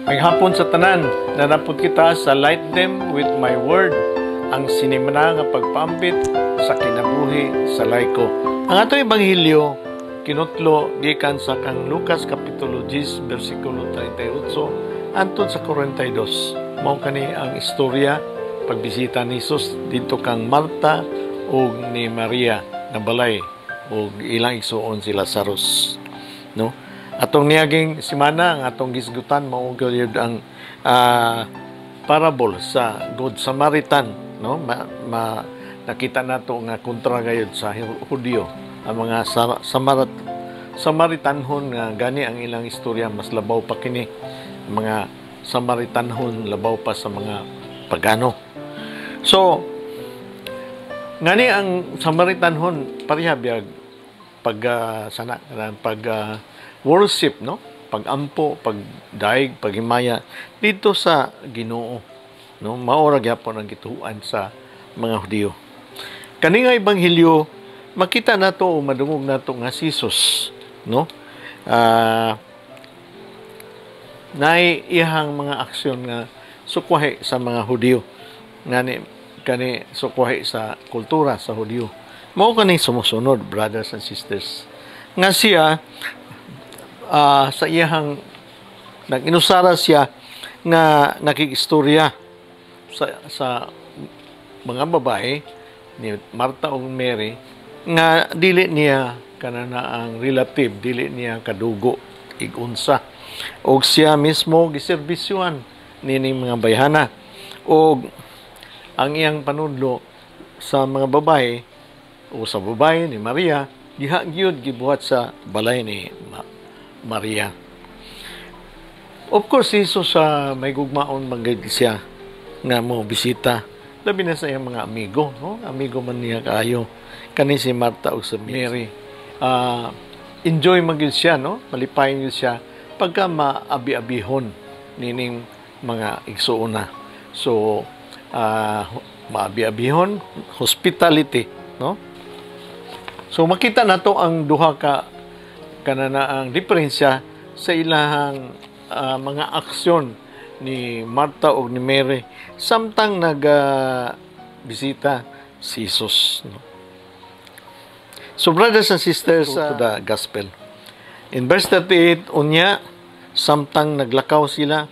Maayong hapon sa tanan, naa na pud kita sa Light Them with My Word, ang sinimana nga pagpaambit sa kinabuhi sa laiko. Ang atong ebanghelyo kinutlo gikan sa kang Lucas kapitulo 10 bersikulo 38 hangtod sa 42. Mao kani ang istorya pagbisita ni Jesus didto kang Marta ug ni Maria na balay ug ilang igsuon si Lazarus, no? Atong niaging semana, ang atong gisgutan mao gyud ang parable sa Good Samaritan, no? Ma, ma nakita nato nga kontra gayud sa Hudyo ang mga Samaritanhon, nga gani ang ilang istorya mas labaw pa kini mga Samaritanhon, labaw pa sa mga pagano. So ngani ang Samaritanhon pareha biyag pag sana pag worship, no, pagampo, pagdaig, paghimaya dito sa Ginoo, no? Mao ra gyapon ang gituohan sa mga Hudiyo. Kani nga ebanghelyo, makita nato o madungog nato nga si Jesus, no, naay iyahang mga aksyon nga sukwahi sa mga Hudiyo, ngani kani sukwahi sa kultura sa Hudiyo. Mao kani sumusunod, brothers and sisters, nga siya sa iyahang nag-inusara siya nga nakikistorya sa mga babae ni Marta ug Mary nga dili niya kanana ang relative, dili niya kadugo igunsa, og siya mismo giserbisyuhan nining mga bayhana, og ang iyang panudlo sa mga babae o sa babae ni Maria diha gyud gibuhat sa balay ni Maria. Of course, si Jesus sa may gugmaon man gid siya nga mo bisita, labi na sa iyang mga amigo, no? Amigo man niya kaayo kani si Marta ug si Mary. Enjoy man gid siya, no? Malipayon gid siya pagka maabi-abihon nining mga igsuona. So maabi-abihon, hospitality, no? So makita nato ang duha ka kanana ang diferensya sa ilahang mga aksyon ni Marta ug ni Mary samtang naga bisita si Jesus, no? So brothers and sisters, to the gospel. In verse 38, unya samtang naglakaw sila,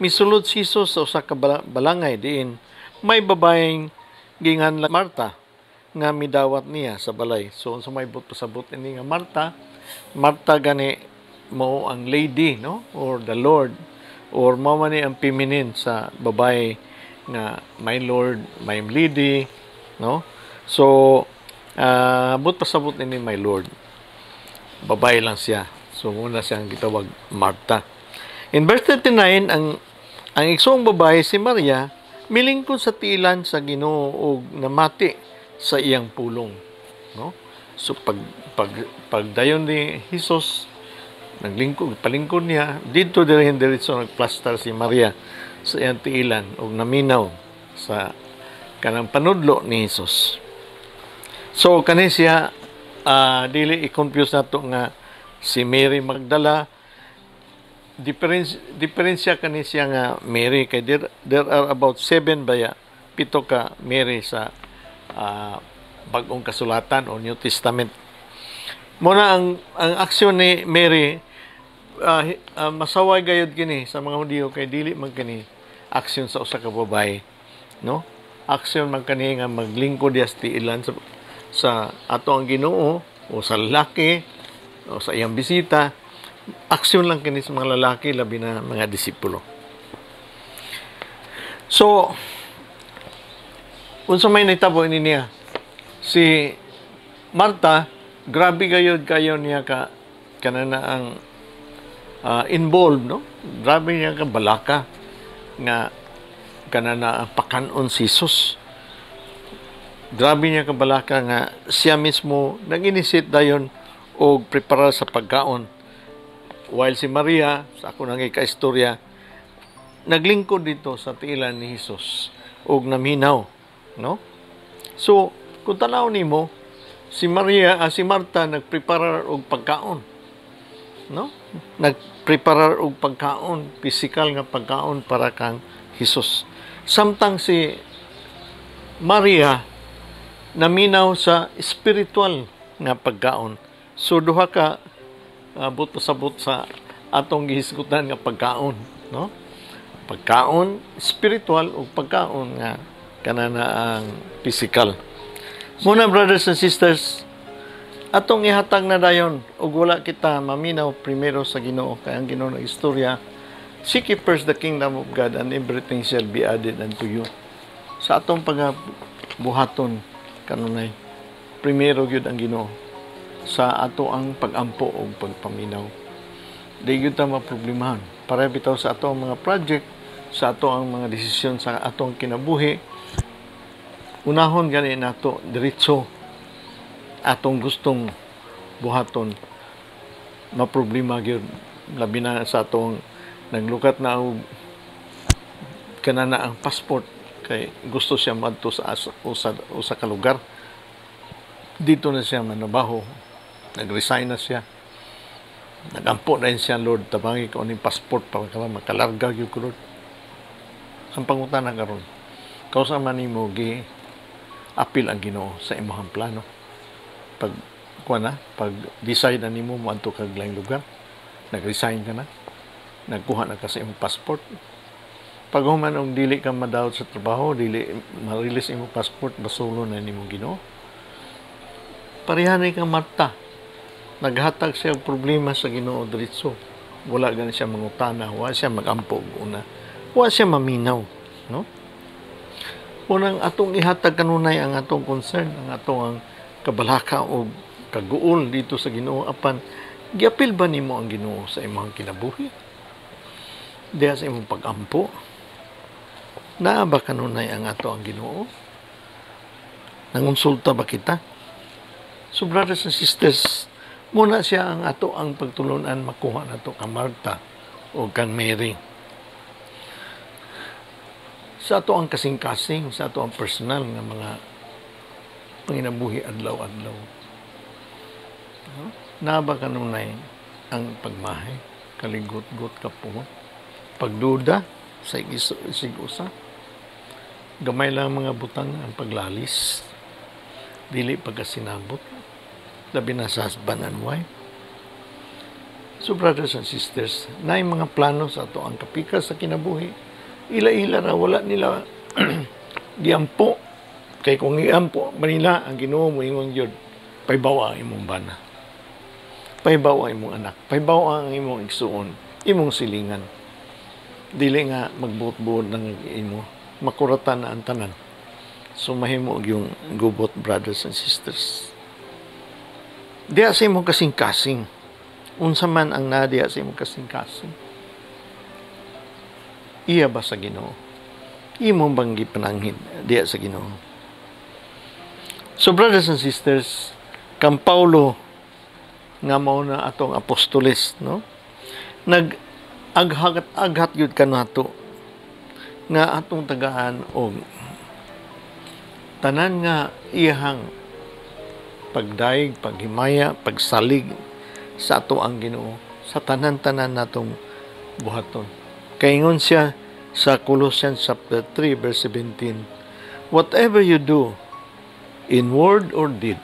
misulod si Jesus sa usa ka balangay diin may babayeng ginganlan Marta nga midawat niya sa balay. So unsa may buot pasabot ini nga Marta? Marta gani mo ang lady, no, or the Lord, or mao man ni ang feminine sa babae nga my lord, my lady, no? So buot pasabot ini my lord. Babae lang siya. So muna siyang gitawag Marta. In verse 39, ang igsoong babae si Maria milingkod sa tiilan sa Ginoo ug namati sa iyang pulong, no? So pag pag pagdayon ni Jesus, naglingkod, palingkod niya didto, diri diretso nagplastar si Maria sa iyang tiilan ug naminaw sa kanang panudlo ni Jesus. So kani siya, dili i-confuse nato nga si Mary Magdala. Diferensya kani siya nga Mary kay there are about seven baya, pito ka Mary sa Bagong Kasulatan o New Testament. Muna ang aksyon ni Mary, masaway gayud kini sa mga Hudiyo kay dili man kini aksyon sa usa ka babae, no? Aksyon man kani nga maglingkod diya sa tiilan sa ato ang Ginoo o sa lalaki o sa iyang bisita. Aksyon lang kini sa mga lalaki, labi na mga disipulo. So unsa may nahitabo ini niya, si Marta, grabe gayud kayo niya ka kanana ang involved, no? Grabe niya ka balaka nga kanana ang pakanon si Jesus. Grabe niya ka balaka nga siya mismo nag-initiate dayon og preparar sa pagkaon, while si Maria, sa ako nang ika-istorya, naglingkod dito sa tiilan ni Jesus og naminaw, no? So kung tanaw nimo si Maria, si Marta nagpreparar og pagkaon. no? Nagpreparar og pagkaon, physical nga pagkaon para kang Hesus. Samtang si Maria naminaw sa spiritual nga pagkaon. So duha ka buot pasabot sa atong gihisgutan nga pagkaon, no? Pagkaon spiritual ug pagkaon nga kanana ang physical. Muna, brothers and sisters, atong ihatag na dayon ug wala kita maminaw primero sa Ginoo, kay ang Ginoo ng istorya, "Seek ye first the kingdom of God and everything shall be added unto you." Sa atong pagabuhaton kanunay, primero gyud ang Ginoo sa ato ang pagampo o pagpaminaw. Di gyud ta maproblemahan. Para bitaw sa ato ang mga project, sa ato ang mga desisyon sa atong kinabuhi, unahon gani nato diretso atong gustong buhaton, maproblema gyud, labi na sa atong naglukat na og kanana ang passport kay gusto siya madto sa usa, usa ka lugar, dito na siya manabaho, nag-resign na siya, nagampo na siya, "Lord, tabangi ko ning passport para ka makalarga gyud ko, Lord." Ang pangutana karon, kausa man nimo gi apil ang Ginoo sa imong plano pag kuan na, pag decide na nimo moadto kag laing lugar? Nag-resign ka na, nagkuha na ka sa imong passport, pag human og dili ka madawat sa trabaho, dili ma-release imong passport, basulo na nimo Ginoo? Pareha ni kang Marta, naghatag siya og problema sa Ginoo diretso. Wala gani siya mangutana, wala siya magampo og una, wala siya maminaw, no? Unang atong ihatag kanunay ang atong concern, ang atong ang kabalaka o kaguol dito sa Ginoo, apan giapil ba nimo ang Ginoo sa imong kinabuhi diha sa imong pagampo? Naa ba kanunay ang ato ang Ginoo? Nangonsulta ba kita? So brothers and sisters, muna siya ang ato ang pagtulunan makuha nato kang Marta o kang Mary sa ato ang kasing-kasing, sa ato ang personal nga mga panginabuhi adlaw-adlaw, no? Naa ba kanunay ang pagmahay, kaligot-got, kapuhon, pagduda sa isig usa? Gamay lang mga butang ang paglalis, dili pagkasinabot, labi na sa husband and wife. So brothers and sisters, naay mga plano sa ato ang kapikas sa kinabuhi. Ila-ila ra, wala nila giampo. Kay kung iampo ba nila ang Ginoo, moingon gyud, "Paybawa ang imong bana. Paybawa ang imong anak, paybawa ang imong igsuon, imong silingan." Dili nga magbuot-buot ng imo, makuratan na ang tanan. So mahimo yung gubot, brothers and sisters. Diha sa imong kasing-kasing. Unsa man ang nadiya sa imong kasing-kasing. Iya ba sa Ginoo? Imo bang gipananghid diya sa Ginoo? So brothers and sisters, kang Paulo nga mao na atong apostoles, no? Nag aghat aghat gyud kanato nga atong tagaan og tanan nga iyahang pagdayeg, paghimaya, pagsalig sa ato ang Ginoo sa tanan-tanan natong buhaton. Kaingon siya sa Colossians chapter 3 verse 17, "Whatever you do in word or deed,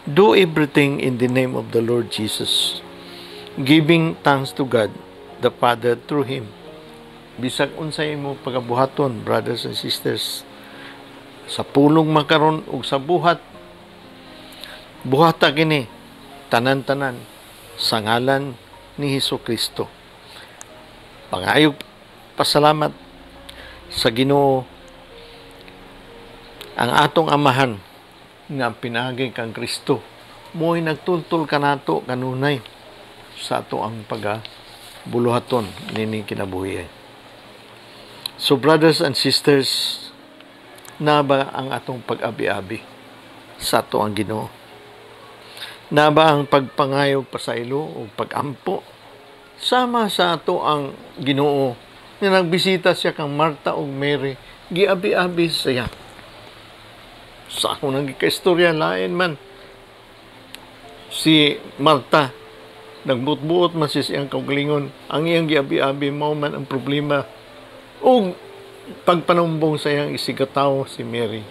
do everything in the name of the Lord Jesus, giving thanks to God the Father through Him." Bisag unsay imo pagabuhaton, brothers and sisters, sa pulong makaron ug sa buhat, buhata kini tanan-tanan sa ngalan ni Hesus Kristo. Pangayog pasalamat sa Ginoo ang atong Amahan nga pinaagi kang Kristo mo'y nagtultol kanato kanunay sa ato ang paga buluhaton nining kinabuhi. So brothers and sisters, naa ba ang atong pag-abi-abi sa ato ang Ginoo? Naa ba ang pagpangayog pasaylo o pagampo? Sama sa ato ang Ginoo nga nagbisita siya kang Marta ug Mary, giabi-abi siya. Sa ako nang gikaistorya, lain man si Marta. Nagbuot-buot man siya siyang kaugalingon. Ang iyang giabi-abi mao man ang problema ug pagpanumbong sa iyang isigkatawo, si Mary.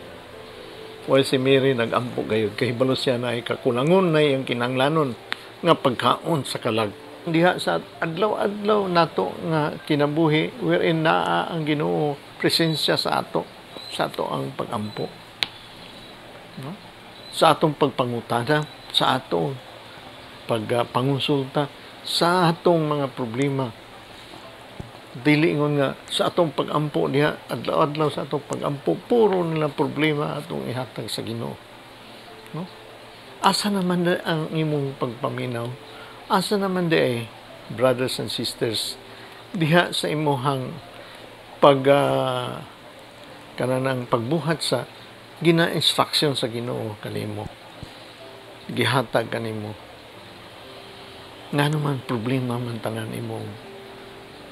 While si Mary nagampo gayud, kahibalo siya na kakulangon na iyang kinanglanon nga pagkaon sa kalag. Diha sa adlaw-adlaw nato nga kinabuhi wherein naa ang Ginoo presensya sa ato ang pagampo, no? Sa atong pagpangutana, sa atong pagpangonsulta, sa atong mga problema, dili ingon nga sa atong pagampo diha adlaw-adlaw, sa atong pagampo puro nila problema atong ihatag sa Ginoo, no? Asa naman na ang imong pagpaminaw? Asa naman di ay, brothers and sisters, diha sa imuhang pag kananang pagbuhat sa gina-instruction sa Ginoo kanimo, gihatag kanimo? Ngano man problema man tanan imong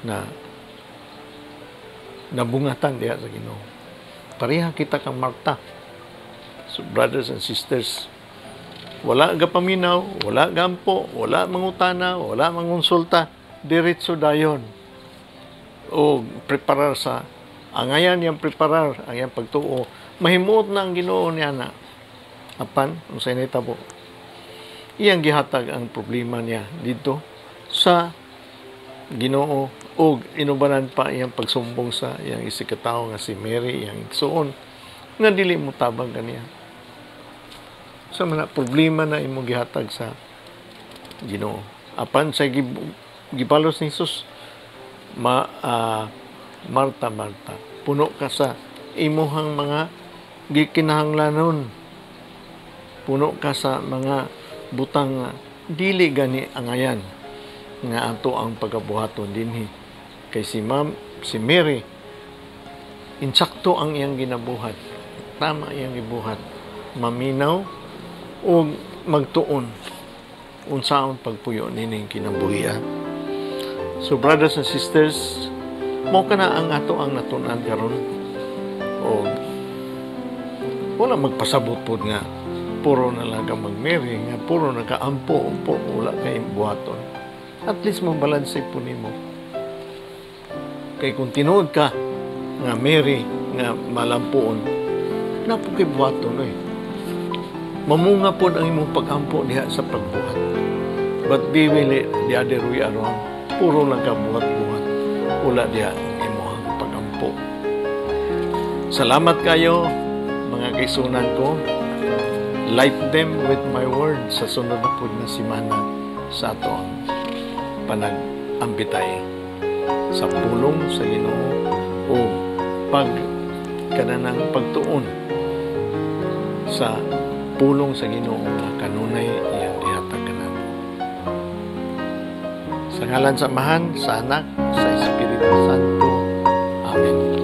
na nabungatan diha sa Ginoo? Pareha kita kang Marta. So brothers and sisters, wala gapaminaw, wala gampo, wala mangutana, wala mangonsulta, diretso dayon. O preparar sa angayan niyang preparar ang iyang pagtuo. Mahimuot na ang Ginoo niya na. Apan unsay nahitabo? Iyang gihatag ang problema niya dito sa Ginoo ug inubanan pa iyang pagsumbong sa iyang isigkatawo nga si Mary, iyang igsuon nga dili mo tabang kaniya. Sa mga problema na imong gihatag sa Ginoo. Apan sa gibalos ni Jesus, ma "Marta, Marta, puno ka sa imuhang mga gikinahanglanon. Puno ka sa mga butang nga dili gani angayan nga ato ang pagabuhaton dinhi." Kay si Ma'am, si Mary, insakto ang iyang ginabuhat. Tama iyang gibuhat. Maminaw ug magtuon unsaon pagpuyo nining kinabuhi. So brothers and sisters, mao kana ang ato ang natun-an karon. Og wala magpasabot pod nga puro na lang ka mag-Mary, nga puro na ka ampo, puro wala kay buhaton. At least mabalanse po nimo. Kay kung tinuod ka nga Mary nga malampuon, naa po kay buhaton eh. Mamunga pod ang imong pagampo diha sa pagbuhat. But be will the other way around. Puro lang ka buhat-buhat. Wala diha ang imong pagampo. Salamat kayo, mga kaigsuonan ko. Light them with my word sa sunod na pud na simana sa ato ang panag-ambitay sa pulong sa Ginoo o pag kananang pagtuon sa pulong sa Ginoo nga kanunay iyang gihatag kanamo. Sa ngalan sa Amahan, sa Anak, sa Espiritu Santo. Amen.